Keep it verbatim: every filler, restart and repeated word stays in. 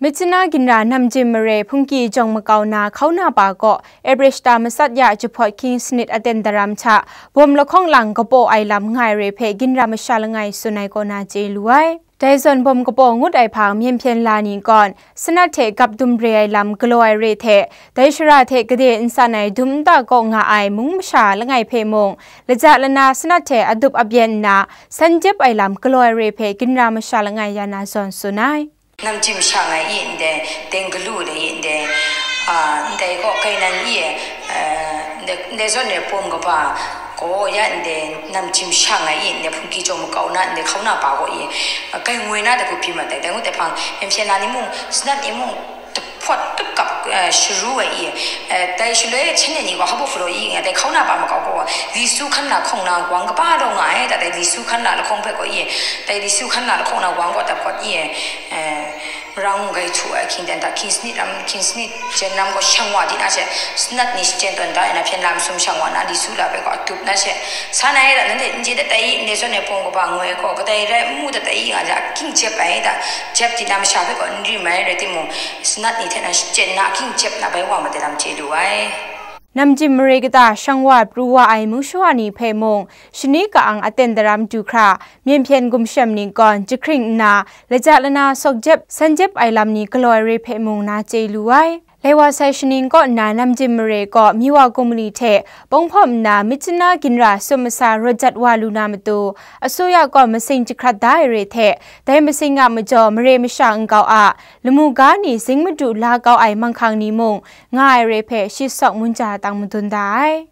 Myitkyina ginra namjin mare hpungki jawng makau na hkauna pa kaw Abreshta matsat ya jahpawt hkying sanit aten daram hta bawm lahkawng lang kapaw ai lam nga ai re hpe ginra masha langai tsun ai kaw na chye lu ai. Dai zawn bawm kapaw ngut ai hpang myen hpyen la ni kawn, sanat hte gap dum re ai lam galaw ai re hte, dai shara hte gade n san ai dum nta kaw nga ai mung masha langai hpe mung, laja lana sanat hte adup abyen nna, san jep ai lam galaw ai re hpe ginra masha langai ya na zawn tsun ai. Namjin masha ngai i ndai, deng galu de i ndai, a, ndai kaw kai nan i, a, ndai, ndai zawn e pawm kaba gaw ya ndai, namjin masha ngai i ndai, hpungki jawng makau na ndai, hkauna pa gaw i, a, kai ngoi na da ku byin mat dai, dai ngut ai hpang, myen hpyen la ni mung, sanat ni mung, dahpawt tup kap, a, sharu ai i, a, dai shaloi hten ni gaw hpa baw hpulaw i nga, dai hkauna pa makau gaw, li su hkan na hkawng na wang kaba daw nga ai, da dai li su hkan na lahkawng hpe gaw i, dai li su hkan na lahkawng na wang gaw dahpawt i, a, Marang mung grai htu ai, hkying ten hta hkying sanit lam, hkying sanit jen lam gaw shang wa di na she, sanat ni shachyen tawn da ai na, hpyen lam sum shang wa na, li su la hpe gaw adup na she, sa na e da, nanhte n chye dat dai i, ndai zawn e pawm kaba ngoi gaw, kadai rai n mu dat dai i nga ja, ahkying jep ai da, jep di na masha hpe gaw n rim ai, rai timung, sanat ni hte na shachyen na, ahkying jep na bai wa ma dai lam chye lu ai. Namjin mare kata shang wa pru wa ai mung shawa ni hpe mung, shani ka-ang aten daram du hkra, myen hpyen gumshem ni kawn jahkring nna, laja lana sawk jep, san jep ai lam ni galaw ai re hpe mung na chye lu ai. Lai wa sai shaning kaw nna namjin mare kaw Miwa Kumali hte bawng hpawm nna Myitkyina ginra tsun masa rawt jat wa lu na matu, asuya kaw masing jahkrat da ai re hte, dai masing a majaw mare masha nkau a, lamu ga ni zing madu la kau ai manghkang ni mung nga ai re hpe shi sawk munja tang madun da ai.